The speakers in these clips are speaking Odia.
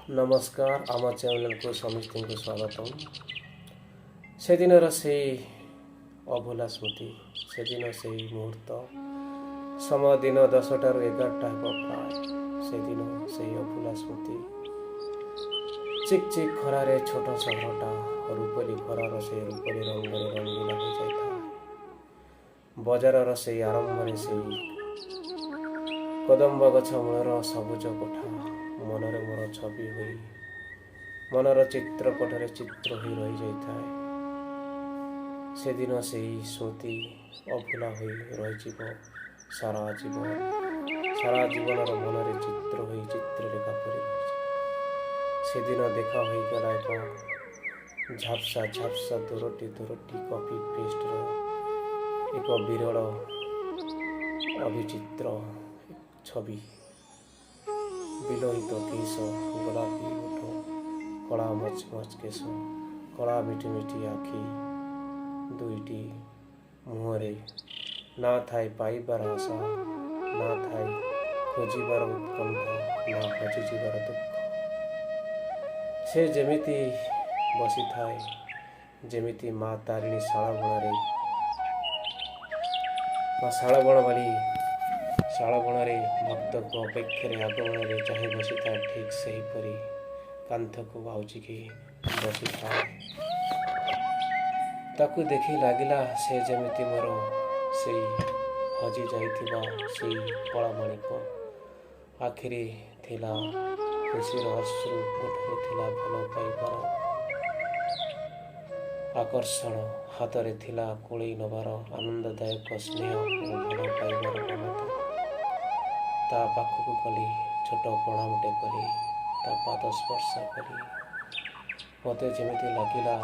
ନମସ୍କାର, ଆମ ଚ୍ୟାନେଲକୁ ସମସ୍ତଙ୍କୁ ସ୍ୱାଗତମ। ସେଦିନର ସେଇ ଅଭୁଲା ସ୍ମୃତି, ସେଦିନ ସେଇ ମୁହୂର୍ତ୍ତ, ସମୟ ଦିନ 10ଟାରୁ 11ଟା ହେବ ପ୍ରାୟ। ସେଦିନ ସେଇ ଅଭୁଲା ସ୍ମୃତି। ଚିକ୍ ଚିକ୍ ଖରାରେ ଛୋଟ ସହରଟା ରୂପଲି ଖରାର ସେଇ ରୂପଲି ରଙ୍ଗରେ ରଙ୍ଗିଲା ହୋଇଯାଇଥାଏ। ବଜାରର ସେଇ ଆରମ୍ଭରେ ସେଇ କଦମ୍ବ ଗଛ ମୂଳର ସବୁଜ କୋଠା ମନରେ ମୋର ଛବି ହୋଇ, ମନର ଚିତ୍ରପଟରେ ଚିତ୍ର ହୋଇ ରହିଯାଇଥାଏ। ସେଦିନ ସେଇ ସ୍ମୃତି ଅଭୁଲା ହୋଇ ରହିଯିବ ସାରା ଜୀବନ, ସାରା ଜୀବନର ମନରେ ଚିତ୍ର ହୋଇ, ଚିତ୍ରଲେଖା ପରି ରହିଯିବ। ସେଦିନ ଦେଖା ହୋଇଗଲା ଏକ ଝାପ୍ସା ଝାପ୍ସା ଦୂରଟି ଦୂରଟି କପି ପେଷ୍ଟର ଏକ ବିରଳ ଅଭିଚିତ୍ର ଛବି। ବିଲୋହିତ କେଶ, ଗୋଲାପୀ ଓଠ, କଳା ମଚମଚ କେଶ, କଳା ମିଟି ମିଟି ଆଖି ଦୁଇଟି। ମୁହଁରେ ନା ଥାଏ ପାଇବାର ଆଶା, ନା ଥାଏ ଖୋଜିବାର ଉତ୍କଣ୍ଠା, ନା ହଜିଯିବାର ଦୁଃଖ। ସେ ଯେମିତି ବସିଥାଏ, ଯେମିତି ମା ତାରିଣୀ ଶାଳବଣରେ, ମା ଶାଳବଣ ଭଳି ଶାଳବଣରେ ଭକ୍ତଙ୍କ ଅପେକ୍ଷାରେ, ଆଗମନରେ ଚାହିଁ ବସିଥାଏ, ଠିକ୍ ସେହିପରି କାନ୍ଥକୁ ଆଉଜିକି ବସିଥାଏ। ତାକୁ ଦେଖି ଲାଗିଲା, ସେ ଯେମିତି ମୋର ସେଇ ହଜି ଯାଇଥିବା ସେଇ କଳାମାଣିକ। ଆଖିରେ ଥିଲା ଖୁସିର ଅଶ୍ରୁ, ଓଠରେ ଥିଲା ଭଲ ପାଇବାର ଆକର୍ଷଣ, ହାତରେ ଥିଲା କୋଳେଇ ନେବାର ଆନନ୍ଦଦାୟକ ସ୍ନେହ ଓ ଭଲ ପାଇବାର ମମତା। ତା ପାଖକୁ ଗଲି, ଛୋଟ ପ୍ରଣାମଟେ କଲି, ତା ପାଦ ସ୍ପର୍ଶ କଲି। ମୋତେ ଯେମିତି ଲାଗିଲା,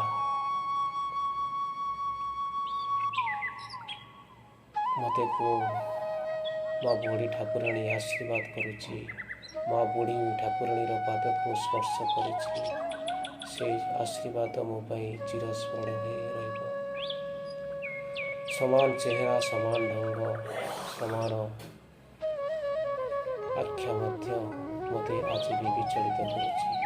ମୋତେ କେଉଁ ମା ବୁଢ଼ୀ ଠାକୁରାଣୀ ଆଶୀର୍ବାଦ କରୁଛି। ମା ବୁଢ଼ୀ ଠାକୁରାଣୀର ପାଦକୁ ସ୍ପର୍ଶ କରିଛି, ସେଇ ଆଶୀର୍ବାଦ ମୋ ପାଇଁ ଚିରସ୍ମରଣୀୟ ହୋଇ ରହିବ। ସମାନ ଚେହେରା, ସମାନ ଢଙ୍ଗ, ସମାନ ଆଖ୍ୟା ମଧ୍ୟ ମୋତେ ଆଜି ବି ବିଚଳିତ କରୁଛି।